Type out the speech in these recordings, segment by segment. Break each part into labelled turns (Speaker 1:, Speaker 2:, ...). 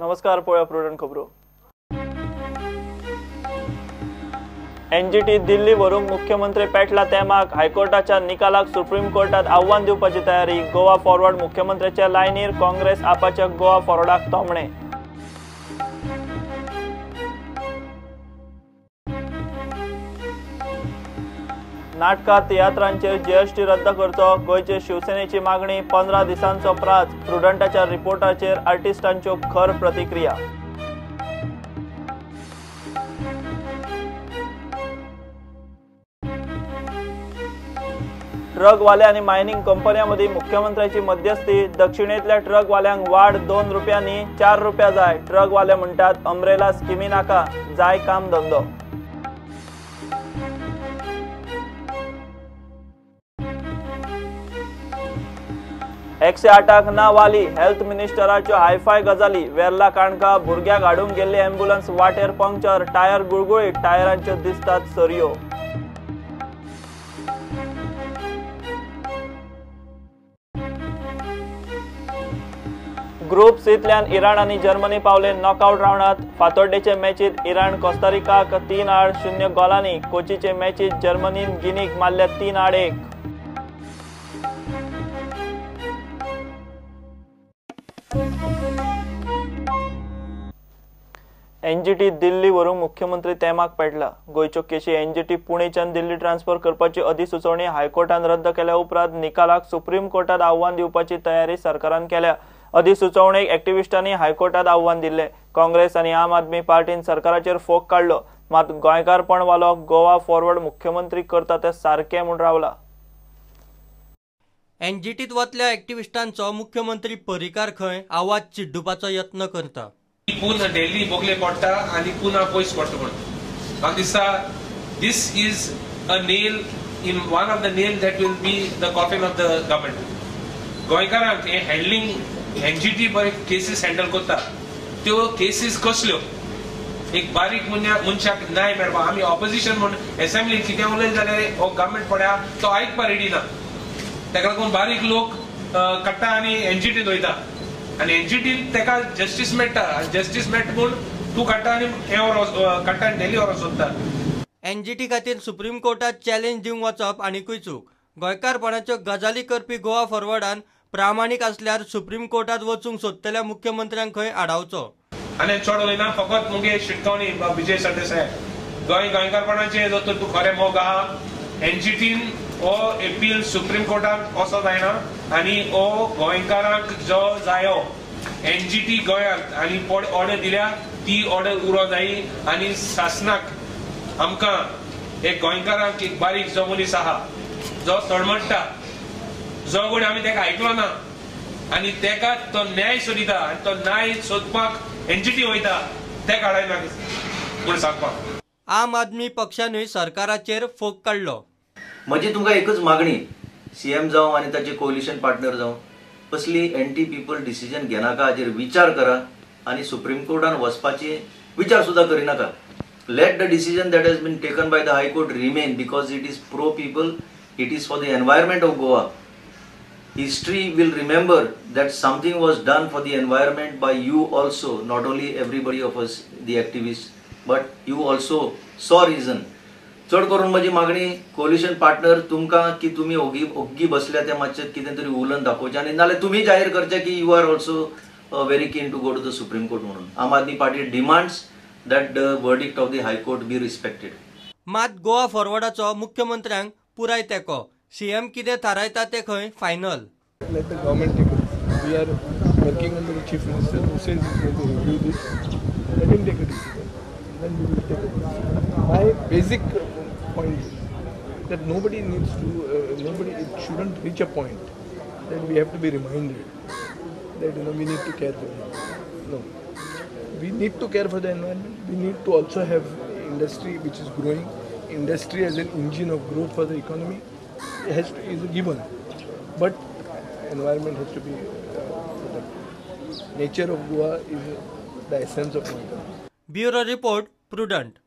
Speaker 1: नमस्कार, पळोवया प्रुडंट खबरो. एनजीटी दिल्ली व्हरूंक मुख्यमंत्री पेटला तेमाक. हायकोर्टाच्या निकालाक सुप्रीम कोर्टात आव्हान दिवपाची तयारी. गोवा फॉरवर्ड मुख्यमंत्र्याच्या लायनीर, काँग्रेस आपाच्या गोवा फॉरवर्डाक तोमणे. नाटकां तियात्रांचेर जीएसटी रद्द करचो, गोंयचे शिवसेनेची मागणी. 15 दिसांचो प्राच. प्रुडंटाच्या रिपोर्टाचेर आर्टिस्टांच्यो खर प्रतिक्रिया. ट्रकवाले आनी मायनिंग कंपन्यां मदीं मुख्यमंत्र्याची मध्यस्थी. दक्षिणेंतल्या ट्रकवाल्यांक वाड 2 रुपयांनी 4 रुपया जाय. ट्रकवाले म्हणटात अम्ब्रेला स्किमी नाका, जाय काम धंदो. एकशे आठाक ना वाली. हेल्थ मिनिस्टराच्यो हायफाय गजाली. वेर्ला काणका भुरग्याक हाडूंक गेल्ली ॲम्ब्युलन्स वाटेर पंक्चर, टायर गुळगुळीत, टायरांच्यो दिसतात सरयो. ग्रुप सींतल्यान इराण आनी जर्मनी पावले नॉकआउट रावंडात. फातोड्डेचे मॅचीत इराण कोस्टारिकाक 3-0 गोलांनी. कोचीचे मॅचीत जर्मनीन गिनीक मारल्या 3-1. एनजीटी दिल्ली व्हरूंक मुख्यमंत्री तेमाक पेटला. गोंयच्यो केशी एनजीटी पुणेच्यान दिल्ली ट्रान्सफर करपाची अधिसुचोवणी हायकोर्टान रद्द केल्या उपरांत निकालाक सुप्रीम कोर्टात आव्हान दिवपाची तयारी सरकारान केल्या. अधिसुचोवणेक एक्टिविस्टांनी हायकोर्टात आव्हान दिल्लें. काँग्रेस आनी आम आदमी पार्टीन सरकाराचेर फोग काडलो. मात गोंयकारपणवालो गोवा फॉरवर्ड मुख्यमंत्री करता ते सारकें म्हूण रावला.
Speaker 2: एनजीटीत वतल्या एक्टिविस्टांचो मुख्यमंत्री पर्रीकार खंय आवाज चिड्डुपाचो यत्न करता.
Speaker 3: पुन्हा दिल्ली बोगले पडटा आनी पुन्हा पयस पडटा म्हणून म्हाका दिसता this is a nail in one of the nail that will be the coffin of the government. गोंयकारांक हे हँडलिंग एनजीटी बरे केसीस हँडल करता त्यो केसीस कसल्यो एक बारीक मनशाक न्याय मेळपा. आमी ऑपोजिशन म्हूण एसेंब्लीन कितें उलयलें जाल्यार हो गव्हर्मेंट पळया तो आयकपा रेडी ना. ताका लागून बारीक लोक काडटा आनी एनजीटीन वयता आनी एनजीटीन ताका जस्टीस मेळटा. जस्टीस मेळटा म्हूण तूं काडटा आनी हें काडटा आनी दिल्ली व्हरोंक सोदता.
Speaker 2: एनजीटी खातीर सुप्रीम कोर्टात चॅलेंज दिवंक वचप आनिकूय चूक. गोंयकारपणाच्यो गजाली करपी गोवा फॉरवर्डान प्रामाणीक आसल्यार सुप्रीम कोर्टात वचूंक सोदतल्या मुख्यमंत्र्यांक खंय आडावचो.
Speaker 3: आनी चड उलयना, फकत मुगे शिटकावणी विजय सरदेसाय गोंय गोंयकारपणाचें जर तर तूं खरें मोग आहा एनजीटीन हो अपील सुप्रीम कोर्टात असो जायना आनी हो गोंयकारांक जो जायो एनजीटी गोंयांत आनी ऑर्डर दिल्या ती ऑर्डर उरो जायी आनी सासनाक आमकां एक गोंयकारांक एक बारीक जो मनीस आहा जो तळमळटा जो कोण आमी ताका आयकलो ना आनी ताका तो न्याय सोदिता आनी तो न्याय सोदपाक एनजीटी वयता ते काडायना म्हूण सांगपाक.
Speaker 2: आम आदमी पक्षानूय सरकाराचेर फोग काडलो.
Speaker 4: म्हजी तुमकां एकच मागणी, सीएम जावं आनी ताचे कोलिशन पार्टनर जावं, कसली एंटी पीपल डिसिजन घेनाका, हाजेर विचार करा आनी सुप्रीम कोर्टान वचपाची विचार सुद्दां करिनाका. Let the decision that has been taken by the high court remain because it is pro people, it is for the environment of Goa. History will remember that something was done for the environment by you also, not only everybody of us the activist, but you also saw reason. चड करून म्हजी मागणी collision partner तुमकां की तुमी ओगी ओग्गी बसल्या ते मातशें कितें तरी उलोवन दाखोवचें आनी नाल्यार तुमी जाहीर करचें की you are also very keen to go to the Supreme Court म्हणून. Aam Aadmi Party demands that the verdict of the High Court be respected.
Speaker 2: मात गोवा फॉरवर्डाचो मुख्यमंत्र्यांक पुराय तेंको. सीएम कितें थारायता ते खंय final.
Speaker 5: Let the government take it. We are working under the Chief Minister who says he is going to review this. Let him take a decision. Then we will take a decision. My basic point is that nobody needs to, it shouldn't reach a point that we have to be reminded that we need to care for the environment. No, we need to care for the environment. We need to also have industry which is growing. Industry as an engine of growth for the economy is a given, but environment has to be protected. Nature of Goa is the essence of Goa.
Speaker 2: Bureau Report, Prudent.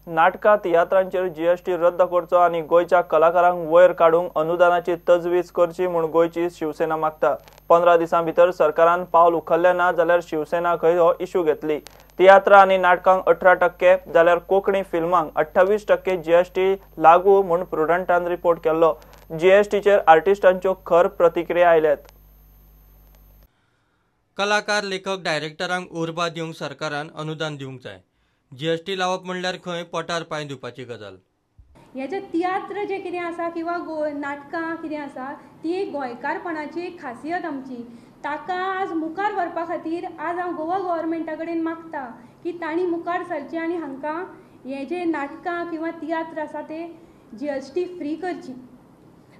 Speaker 1: नाटकां तियात्रांचेर GST रद्द करचो आनी गोंयच्या कलाकारांक वयर काडूंक अनुदानाची तजवीज करची म्हूण गोंयची शिवसेना मागता। 15 दिसां भितर सरकारान पावल उखल्लें ना जाल्यार शिवसेना खंय हो इशू घेतली। तियात्रां आनी नाटकांक 18% जाल्यार कोंकणी फिल्मांक 28% जीएसटी लागू म्हूण प्रुडंटान रिपोर्ट केल्लो। जीएसटीचेर आर्टिस्टांच्यो खर प्रतिक्रिया आयल्यात।
Speaker 2: कलाकार, लेखक, डायरेक्टरांक उर्बा दिवंक सरकारान अनुदान दिवंक जाय। जीएसटी लावप म्हणल्यार खंय पोटार पांय दिवपाची गजाल।
Speaker 6: हे जे तियात्र जे कितें आसा किंवा नाटकां कितें आसा ती एक गोंयकारपणाची एक खासियत आमची, ताका आज मुखार व्हरपा खातीर आज हांव गोवा गव्हर्मेंटा कडेन मागता की तांणी मुखार सरचें आनी हांकां हे जे नाटकां किंवा तियात्र आसा ते जीएसटी फ्री करची।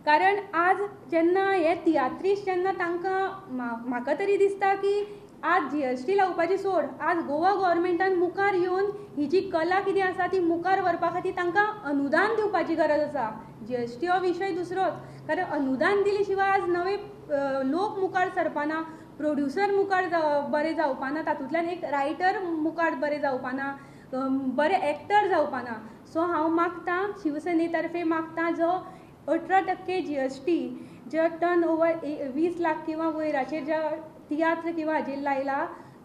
Speaker 6: कारण आज जेन्ना हे तियात्रिस्ट जेन्ना तांकां म्हाका तरी दिसता की आज जीएसटी लावपाची सोड, आज गोवा गव्हर्मेंटान मुखार येवन ही जी कला कितें आसा ती मुखार व्हरपा खातीर तांकां अनुदान दिवपाची गरज आसा। जीएसटी हो विशय दुसरोच, कारण अनुदान दिले शिवाय आज नवे लोक मुखार सरपाना, प्रोड्युसर मुखार बरे जावपाना, तातूंतल्यान एक रायटर मुखार बरे जावपाना, बरे एक्टर जावपाना। सो हांव मागता, शिवसेने तर्फे मागता, जो 18% जीएसटी जो टर्न ओवर 20 लाख किंवा वयराचेर ज्या तियात्र किंवा हाजेर लायला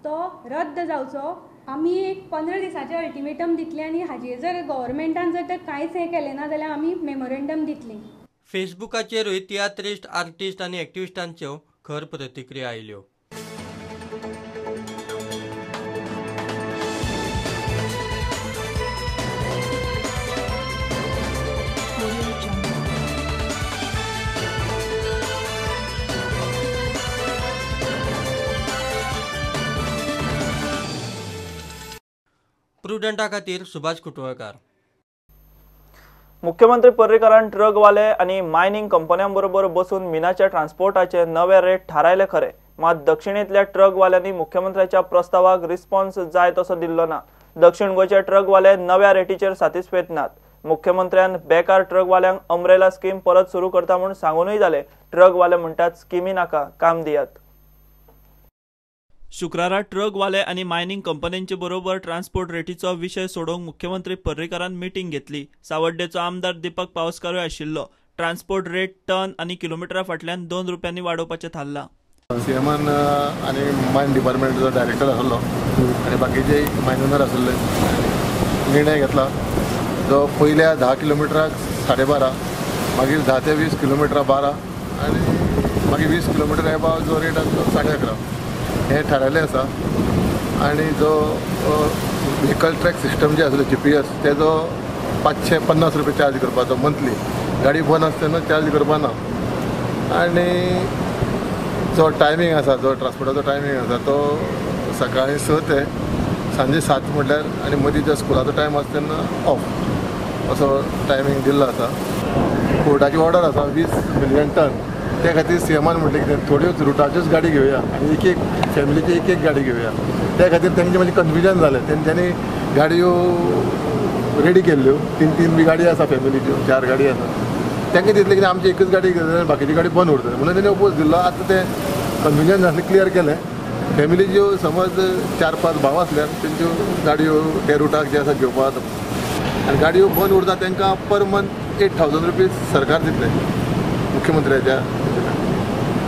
Speaker 6: तो रद्द जावचो। आमी एक 15 दिसाचें अल्टिमेटम दितलें आनी हाजेर जर गव्हर्मेंटान जर तर कांयच हें केलें ना जाल्यार आमी मेमोरेंडम दितलीं।
Speaker 2: फेसबुकाचेरूय तियात्रिस्ट, आर्टिस्ट आनी एक्टिविस्टांच्यो खर प्रतिक्रिया आयल्यो। प्रुडंटा खातीर सुभाष कुटवळकार।
Speaker 1: मुख्यमंत्री पर्रीकारान ट्रकवाले आनी मायनिंग कंपन्यां बरोबर बसून मिनाच्या ट्रान्सपोर्टाचे नवे रेट थारायले खरे, मात दक्षिणेंतल्या ट्रकवाल्यांनी मुख्यमंत्र्याच्या प्रस्तावाक रिस्पॉन्स जाय तसो दिल्लो ना। दक्षिण गोंयचे ट्रकवाले नव्या रेटीचेर सातिस्फेद नात। मुख्यमंत्र्यान बेकार ट्रकवाल्यांक अम्ब्रेला स्कीम परत सुरू करता म्हूण सांगूनय जाले, ट्रकवाले म्हणटात स्किमी नाका, काम दियात। शुक्रारा ट्रकवाले आनी मायनिंग कंपन्यांचे बरोबर ट्रान्सपोर्ट रेटीचो विशय सोडोवंक मुख्यमंत्री पर्रीकारान मिटींग घेतली। सावड्डेचो आमदार दीपक पावसकारूय आशिल्लो। ट्रान्सपोर्ट रेट टन आनी किलोमिटरा फाटल्यान 2 रुपयांनी वाडोवपाचें थारलां।
Speaker 7: सीएमान आनी मायन डिपार्टमेंटाचो डायरेक्टर आसलो आनी बाकीचे मायन ओनर आसले, निर्णय घेतला जो पयल्या 10 किलोमिटराक 12.5, मागीर 10 ते 20 किलोमिटरां 12 आनी मागीर 20 किलोमिटर एबाव जो रेट आसा तो 11.5 हें थारायलें आसा। आनी जो व्हेकल ट्रॅक सिस्टम जे आसलो GPS तेजो 550 रुपया चार्ज करपाचो मंथली, गाडी बंद आसता तेन्ना चार्ज करपाना। आनी जो टायमींग आसा, जो ट्रान्सपोर्टाचो टायमींग आसा तो सकाळीं 6 ते सांजे 7 म्हटल्यार आनी मदीं जो स्कुलाचो टायम आसा तेन्ना ऑफ असो टायमींग दिल्लो आसा। कोर्टाची ऑर्डर आसा 20 मिलियन टन, त्या खातीर सीएमान म्हटलें कितें थोड्योच रुटाच्योच गाडी घेवया आनी एक एक फॅमिलीची एक एक गाडी घेवया। त्या खातीर तेंचें मातशें कन्फ्युजन जालें, तेंच्यांनी गाडयो रेडी केल्ल्यो, 3-3 बी गाडी आसा फॅमिलीच्यो, 4 गाडी आसा। तांकां दिसलें कितें आमची एकच गाडी घेतली बाकीची गाडी बंद उरतली म्हणून तेणी ओपोज दिल्लो। आतां तें कन्फ्युजन जालें, क्लियर केलें। फॅमिलीच्यो समज 4-5 भाव आसल्यार तेंच्यो गाडयो त्या रुटाक जे आसा घेवपाक आनी गाडयो बंद उरता तांकां पर मंथ 8000 रुपीज सरकार दितलें मुख्यमंत्र्याच्या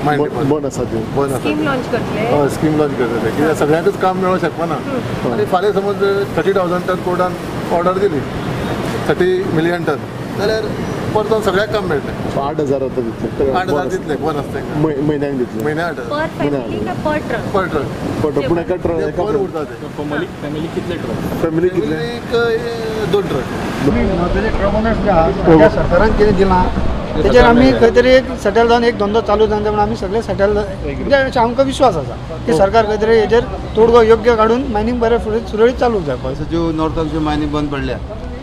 Speaker 7: बंद आसा ती बंद आसा
Speaker 8: स्कीम लॉन्च करतले,
Speaker 7: हय स्कीम लॉन्च करतले कित्याक सगळ्यांकूच काम मेळोंक शकना। आनी फाल्यां समज 30,000 टन कोर्टान ऑर्डर दिली 30 मिलियन टन जाल्यार परतून सगळ्याक काम मेळटलें।
Speaker 9: 8,000 आतां दितले,
Speaker 7: 8,000 दितले बंद आसता
Speaker 9: म्हयन्याक दितले,
Speaker 7: म्हयन्याक 8,000
Speaker 8: पर फॅमिली का पर ट्रक,
Speaker 7: पर ट्रक
Speaker 9: पर ट्रक। पूण एका ट्रक
Speaker 7: बंद उरता ते
Speaker 1: फॅमिली कितले ट्रक,
Speaker 9: फॅमिली कितले,
Speaker 7: 2 ट्रक।
Speaker 10: ट्रक ओनर्स जे आहा सरकारान कितें दिलां तेजेर आमी खंय तरी एक सेटल जावन एक धंदो चालू जावन म्हणून आमी सगळे सेटल म्हणजे आमकां विश्वास आसा की सरकार खंय तरी हेजेर तोडगो योग्य काडून मायनींग बरें फुडें सुरळीत चालू जाय।
Speaker 11: ज्यो नॉर्थाक ज्यो मायनींग बंद पडल्या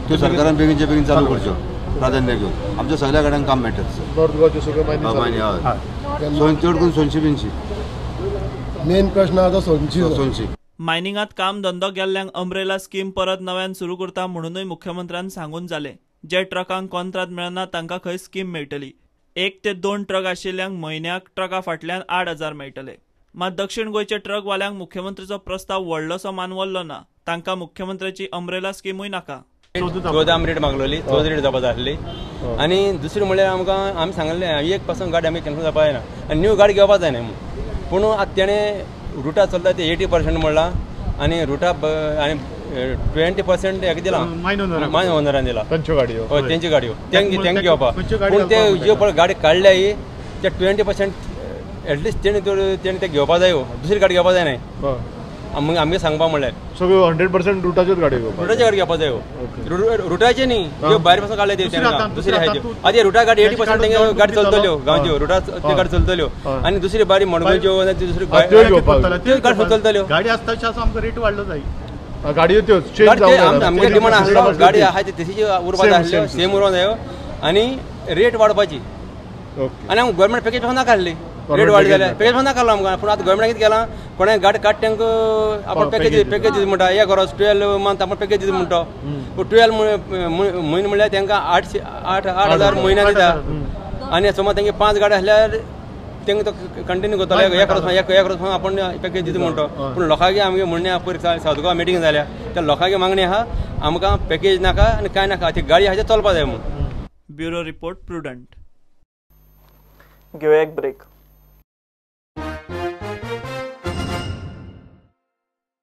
Speaker 11: त्यो सरकारान बेगीनच्या बेगीन चालू करच्यो, प्राधान्य घेवन आमच्या सगळ्या गाड्यांक काम मेळटा।
Speaker 9: नॉर्थ गोवाच्यो सगळ्यो मायनींग
Speaker 11: हय, चड करून सोनशी बिनशी
Speaker 9: मेन प्रश्न आसा सोनशी,
Speaker 11: सोनशी
Speaker 1: मायनिंगांत काम धंदो गेल्ल्यांक अम्ब्रेला स्कीम परत नव्यान सुरू करता म्हणूनय मुख्यमंत्र्यान सांगून जालें। जे ट्रकांक कोंत्राद मेळना तांकां खंय स्कीम मेळटली। 1 ते 2 ट्रक आशिल्ल्यांक म्हयन्याक ट्रका फाटल्यान 8,000 मेळटले। मात दक्षिण गोंयच्या ट्रकवाल्यांक मुख्यमंत्रीचो प्रस्ताव व्हडलोसो मानवल्लो ना। तांकां मुख्यमंत्र्याची अम्ब्रेला स्किमूय नाका।
Speaker 8: 14 रेट मागलोली, 14 रेट जावपा जाय आसली. आनी दुसरें म्हणल्यार आमकां आमी सांगलें एक पासून गाडी आमी कॅन्सल जावपा जायना आनी न्यू गाडी घेवपा जायना म्हणून. पूण आतां तेणें रुटा चलता ते 80% म्हणलां आनी रुटा आनी 20% हेका दिलां मायन ओनरान दिलां
Speaker 9: तांच्यो गाडयो,
Speaker 8: हय तेंच्यो गाडयो तेंक घेवपा. पूण ते ज्यो पळय गाडी काडल्या ही ते 20% एटलिस्ट तेणें ते घेवपा जायो, दुसरी गाडी घेवपा जाय न्हय. आमगे सांगपा म्हणल्यार
Speaker 9: सगळ्यो 100% रुटाच्योच गाडयो घेवपा,
Speaker 8: रुटाच्यो गाडी घेवपा जायो. रुटाचे न्ही ज्यो भायर पासून काडले ते दुसरी आहा त्यो. आतां रुटा गाडी 80% तेंगे गाडी चलतल्यो गांवच्यो रुटा त्यो गाडी चलतल्यो आनी दुसरी बारी मडगांवच्यो दुसरी त्यो गाडी चलतल्यो.
Speaker 9: गाडी आसता आमकां रेट वाडलो जाय गाडयो त्योच
Speaker 8: आमगे डिमांड आसलो गाडी आहा ती तशीच उरपा जाय आसल्यो, सेम उरोंक जायो आनी रेट वाडपाची. आनी आमकां गव्हर्मेंट पॅकेज पासून नाका आसली, रेट वाडली जाल्यार पॅकेज पासून नाका आसलो आमकां. पूण आतां गव्हर्मेंटान कितें केलां, कोणाक गाडी काडटा तांकां आपण पॅकेज पॅकेज दिता म्हणटा, एक वर्स 12 मंथ आपण पॅकेज दिता म्हणटा. पूण 12 म्हयने म्हणल्यार तांकां 8,000 म्हयन्याक दिता आनी समज तांगे 5 गाडी आसल्यार तांकां तो कंटिन्यू करतलो एक वर्स एक वर्स आपण पॅकेज दिता म्हणटा. पूण लोकांगे आमगे म्हणणें आहा, पयर साउथ गोवा मिटींग जाल्या त्या लोकांगे मागणी आहा आमकां पॅकेज नाका आनी कांय नाका, ती गाडी आहा ती चलपा जाय म्हणून.
Speaker 1: Bureau report, prudent. घेवया एक ब्रेक.